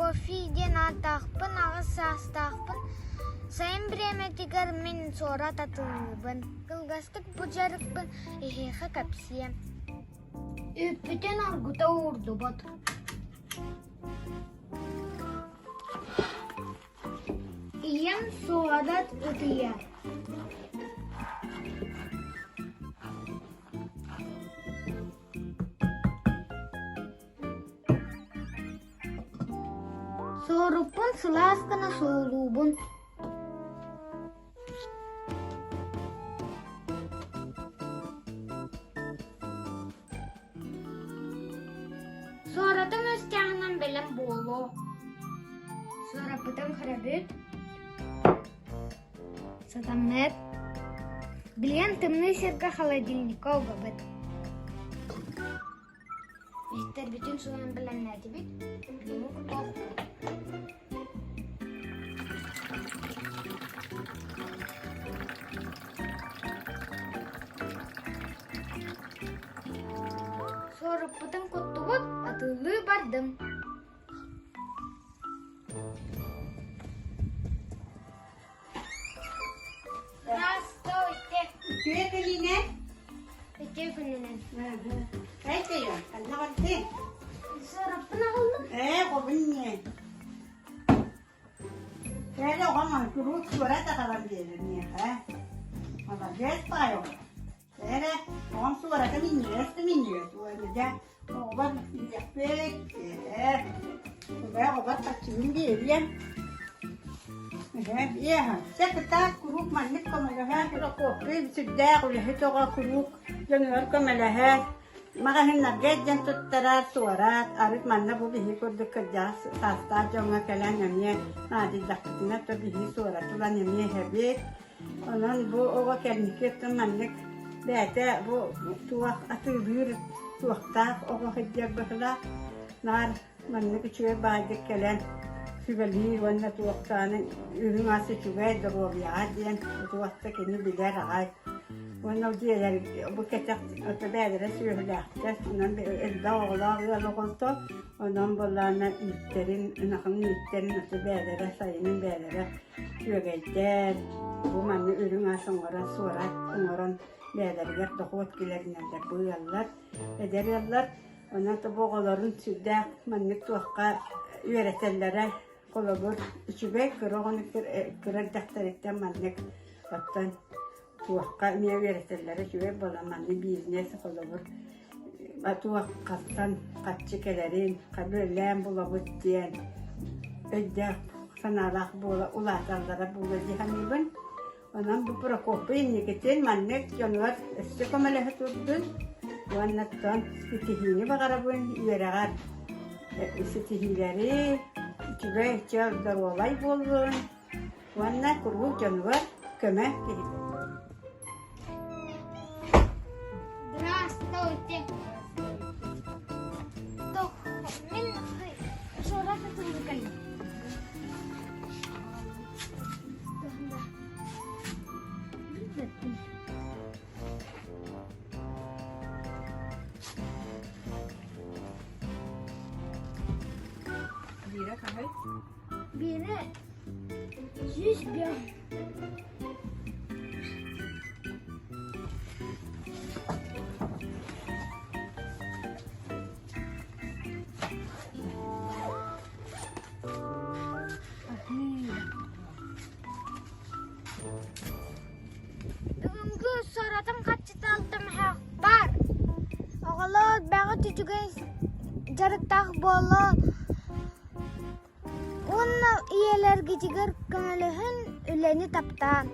Прокофий диэн ааттаахпын, аҕыс саастаахпын. Сайын бириэмэтигэр мин суорат атыылыыбын. Кылгастык бу дьарыкпын эһиэхэ кэпсиэм. Үүппүтүн оргута уурдубут. Ийэм суорат ытыйар. Суоруппун сылаас гына суулуубун. Суоратым өстөөҕүнэн бэлэм буолуо. Суораппытым көрөбүт. Сатаммыт. Билигин тымныы сиргэ холодильникка угабыт. Иһиттэрбитин сууйан бэлэмнээтибит. Билигин кутуохпут. Суоруппутун куттубут, атыылыы бардым. Здравствуйте! Үтүө күнүнэн! Үтүө күнүнэн. Эйтэйон, ханна бардыҥ? Суоруппун аҕаллым. Ээ, хобун ньиэ. Кэлэ оҕом куруук суорат аҕалан биэрэр миэхэ. Молодец баай оҕо. Эрэ, оҕом суората минньигэс да минньигэс уонна дьэ оҕобор иһиэхпит ээ убай оҕобор харчыбын биэриэм Эһэ, дьэ кытаат куруук маннык көмөлөһө Прокопий сүрдээх үлэһит оҕо куруук дьонугар көмөлөһөр маҕаһыыннарга илдьэн туттарар суорат арыт манна бу биһи курдук кырдьаҕас саастаах дьоҥҥо кэлэн эмиэ наадыйдахпытына то биһи суорат ылан эмиэ иһэбит Онон бу оҕо кэнники өттүн маннык бэйэтэ бу туох атыылыыр туохтаах оҕо сылдьар быһыылаах наар маннык үчүгэй баайдык кэлэн сүбэлиир уонна туохтааны үрүҥ ас үчүгэй доруобуйаҕа диэн туохта кини билэр аҕай уонна дьиэлэр бу кэтэх ото бэйэлэрэ сүөһүлээхтэр онон элбэх оҕолоох ыал оҕолто онон буоллаҕына үүттэрин ынахын үүттэрин ото бэйэлэрэ сайынын бэйэлэрэ Күөгэйдээн, бу манна үрүҥ ас оҥорон, суорат оҥорон бэйэлэригэр дохуот киллэринэллэр бу ыаллар, эдэр ыаллар. Онон бу оҕолорун сүрдээх маннык туохха үөрэтэллэрэ холобур үчүгэй кыра оҕону кыра эрдэхтэриттэн маннык оттон туохха эмиэ үөрэтэллэрэ үчүгэй буолан маннык бизнес холобур туох хантан харчы кэлэрин, үлэлээн булабыт диэн өйдөөх санаалаах буола улааталлара буолуо дии саныыбын. Онон бу Прокопий инникитин маннык дьонугар өссө көмөлөһө турдун уонна оттон ситиһиини баҕарабын үөрэҕэр ситиһиилэри, үчүгэй чөл доруобай буоллун Уонна куруук дьонугар көмө киһитэ. Здравствуйте. Мин Жора кэллим. Биирэ хаһый? Биирэ 105. Бүгүҥкү соратым хаччыта алтымыһах бар. Оҕолор бэҕэ үчүгэй дьарыктаах буолан Уонна ийэлэргитигэр көмөлөһөн, үлэни таптаан.